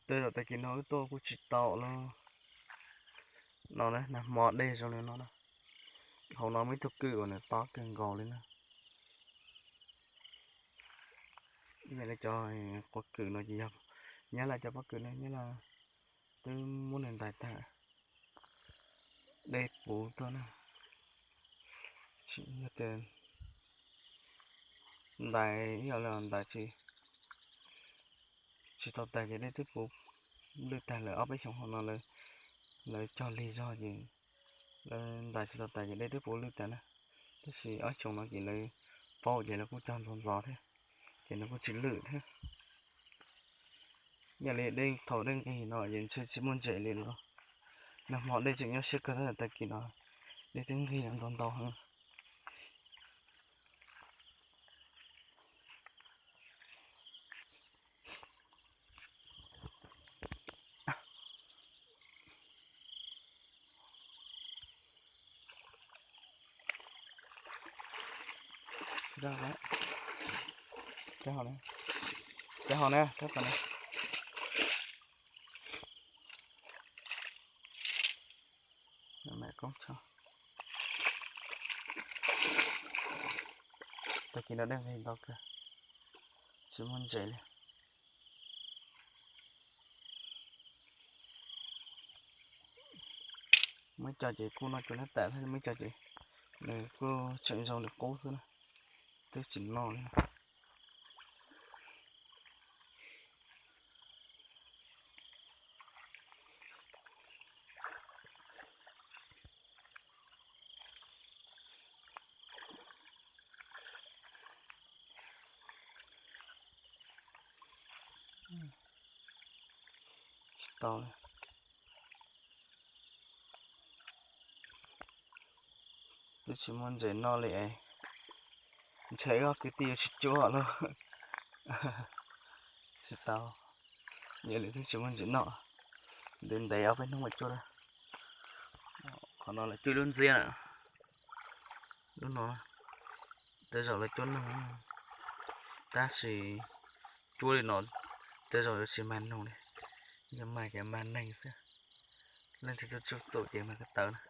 Tej zaum tag kis no wb tuaj kuj tsis tau los no na, nag hmo dej zoo li no na. Hauv no muaj ib tug kwj uas nws tob kawg nkaus li na. Ib yam li cov quav kwm no ces yog Nyab Laj cov pob kws ne, Nyab Laj twb muab nws ntais tag, dej puv tuaj na. Tsis yog tias ntais, yog li ntais tsis, tsis tau tag ces dej twb puv lwj tag lawm. Ob peb xyoos hauv no lawv cog lig zog ces lawv ntais tsis tau tag ces dej twb puv lwj tag na. Tab sis ob xyoos no ces lawv paub ces lawv kuj cog ntxov ntxov thiab, ces nws kuj tsis lwj thiab. Yog li dej thaum dej nqig no ces ntshe tsis muaj ntses li los. Nag hmo dej tseem nyob siab kawg thiab, tag kis no dej twb nqig ntau ntau heev. Cov hauv na, cov hauv na, cov hauv na. Tag kis no dej nqig ntau kawg, tsis muaj ntses li. Muaj ib co ces kuj noj cua nab tam thiab, muaj ib co ces nws kuj tseem zoo li qub xwb na, twb tsis noj li. Tsis tau li. Twb tsis muaj ntses noj li es ntshe wb ob kwv tij yuav tsis cuab lawm. Tsis tau, yog li twb tsis muaj ntses noj, ntev ntev ob peb hnub mam cuab. Qhov no lawv cuab ib lub ntxiab na, lub no tej zaum lawv cuab noog, tab sis cuab li no tej zaum yuav tsis mag noog li, yog mag ces mag neeg xwb, leej twg tuaj txuj txum ces mag ko taw na.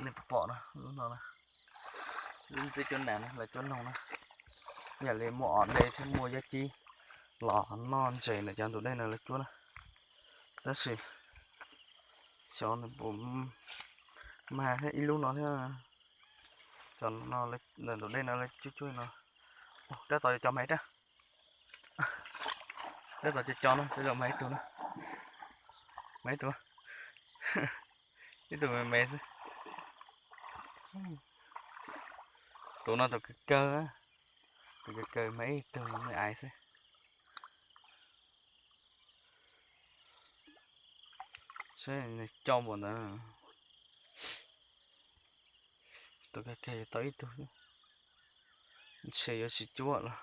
Nej pom no, lub no na, lub ntxiab cuab nas na, lawv cuab noog na. Yam li muaj os dej thiab muaj yab cib los noj ntses ntawm cov ntug dej no lawv cuab na. Tab sis xyov nws puas mag thiab, ib lub no thiab. Cov no ntawm ntug dej no lawv cuab cuab no. Tab tom cov maiv rab, tab tom cov cov no, cov maiv ib tug na, maiv ib tug, ib tug me me xwb. Tus no tus kawg kawg, tus kawg kawg mas ib tug me aiv xwb. Saib nws coj npaum ntawd, tus kawg kawg yuav tau ib tug, ntshe yuav tsis cuab los.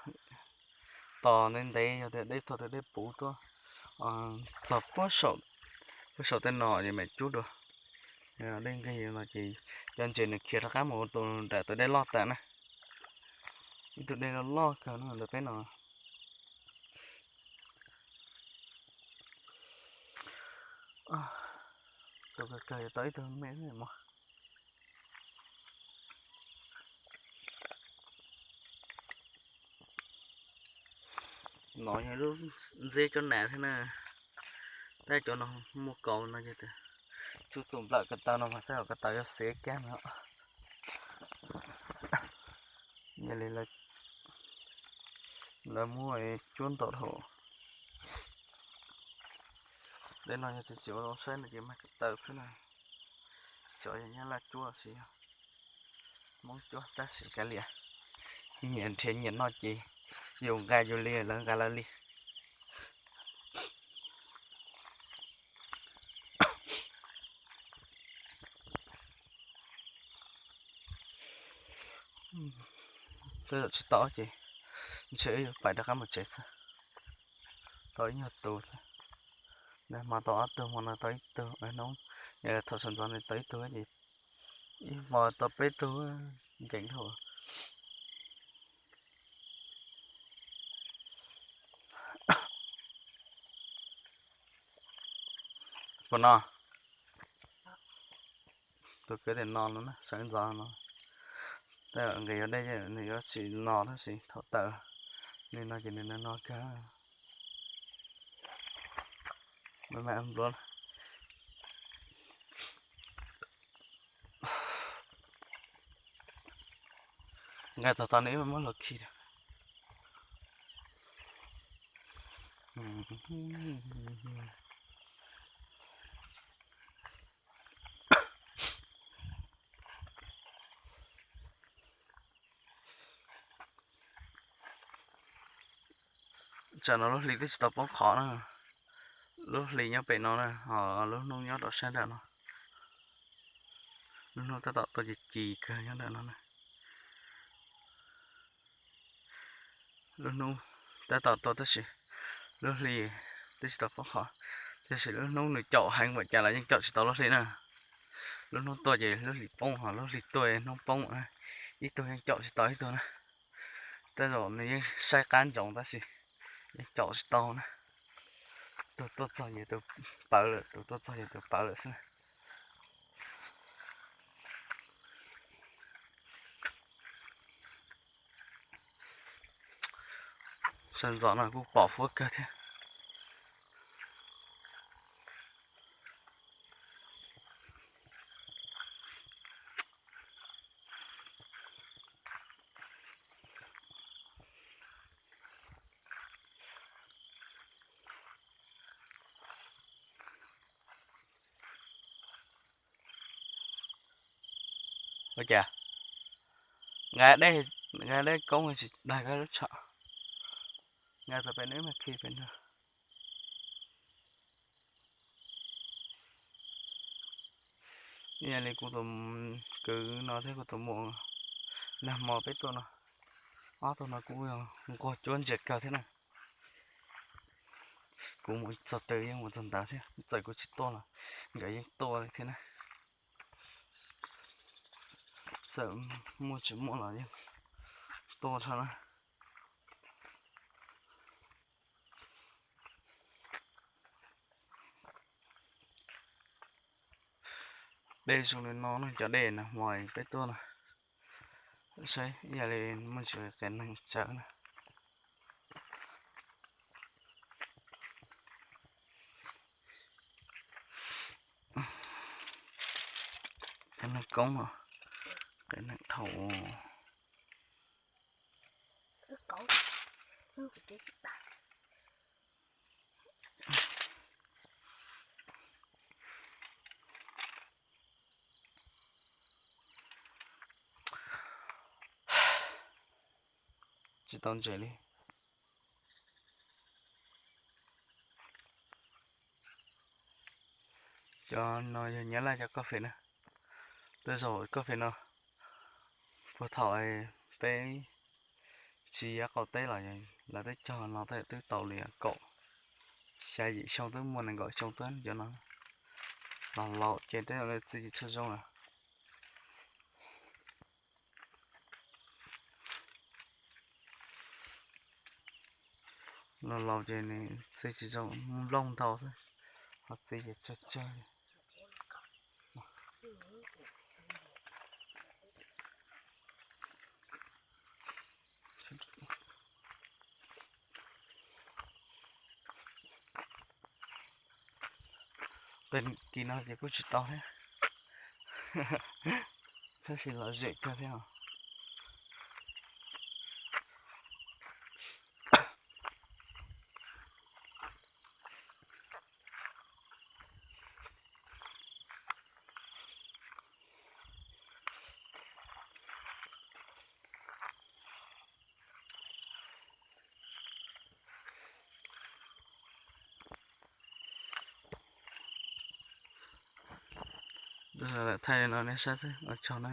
Tos ntev ntev yog tias dej thaum twg dej puv tuaj txog puag saum tej no ces mam cuab dua. Dej nqig no ces cov ntses nws khiav rov qab mus tus nram tus dej loj tas na. Ib tug dej loj loj kawg no ntawm peb no. Tus kawg kawg yuav tau ib tug me mos. No yog lub ntxiab cuab nas thiab na. Tab cov no muaj kaus no ces txuj txum nplawm ko taw no mas tej zaum ko taw yuav xiav kab no. Yog li lawv muab cuab ntau dhau. Tej no yog tsis tsis ua zoo saib no ces mag ko taw xwb na. Xyov yog Nyab Laj cuab los sis yog Hmoob cuab tab sis kav liam. Nyias nrhiav nyias noj ces yus nqa yus li lawv nqa lawv li. Tej zaum tsis tau ces ntshe wb yuav pais rov qab mus tsev xwb. Tau ib nyuag tus xwb. Nag hmo tau ob tug, hmo no tau ib tug, hnub thaum sawv ntxov no tau ib tug ces ib hmo tau peb tug, nkees dhau. Puas no? Tus kwv tias no no na, sawv ntxov no. Tej nqis yuav dej nws yuav tsis no tab sis thaum tawm li no ces nws no kawg. Nqa txog tau nws ib muab los khi. Tsam no lub hli twb tsis tau poob qhov na. Lub hli nyob pem no na, ho lub hnub nyob rau sab nram no. Lub hnub tab tom tuaj ci ci kawg nyob nram no na. Lub hnub tab tom tuaj tab sis lub hli twb tsis tau poob qhov, tab sis lub hnub nws caum heev npaum cas los yeej caum tsis tau lub hli na. Lub hnub tuaj ces lub hli poob, ho lub hli tuaj hnub poob, ib tug yeej caum tsis tau ib tug na. Tej zaum nws yeej saib qab ntsoov tab sis yeej caum tsis tau na. Tus tuaj txog ces tus pawv lawm, tus tuaj txog ces tus pawv lawm xwb na. Sawv ntxov no kuj pom huab kawg thiab. Ua cas nqa dej, nqa dej koob tsis daig koj lub tsham, nqa tau pem neb mas khi pem no. Ib yam li kuv tus kwv no thiab kuv tus muam, nag hmo peb tuaj no, ob tug no kuj nquag cuab ntsia kawg thiab na. Kuv mus txog twg yeej mus txog ntawd thiab, txawm kuv tsis tuaj los nkawd yeej tuaj li thiab na. Txawm muaj tsis muaj los yeej tuaj dhau na. Dej zoo li no no, cov dej nag hmo peb tuaj no, saib ib yam li muaj ntsis qias neeg tsawv na. Qias neeg koob, qias neeg thaum tsis tau ntses li. Cov no yog Nyab Laj cov coffee na. Tej zaum coffee no puag thaum peb tsis yav qaum teb los lawv twb cog no twb tau li kaum xya yim xyoo, twb muaj nees nkaum xyoo tuaj cov no. Los laus ces tej zaum txiv tsis tshua zoo lawm. Los laus ces nws txiv tsis zoo, nplooj ntau xwb, ho txiv ces tsawg tsawg. Qee kis no ces kuj tsis tau thiab, tab sis lom zem kawg thiab os. Thaij no nej saib xwb, ua tsaug na.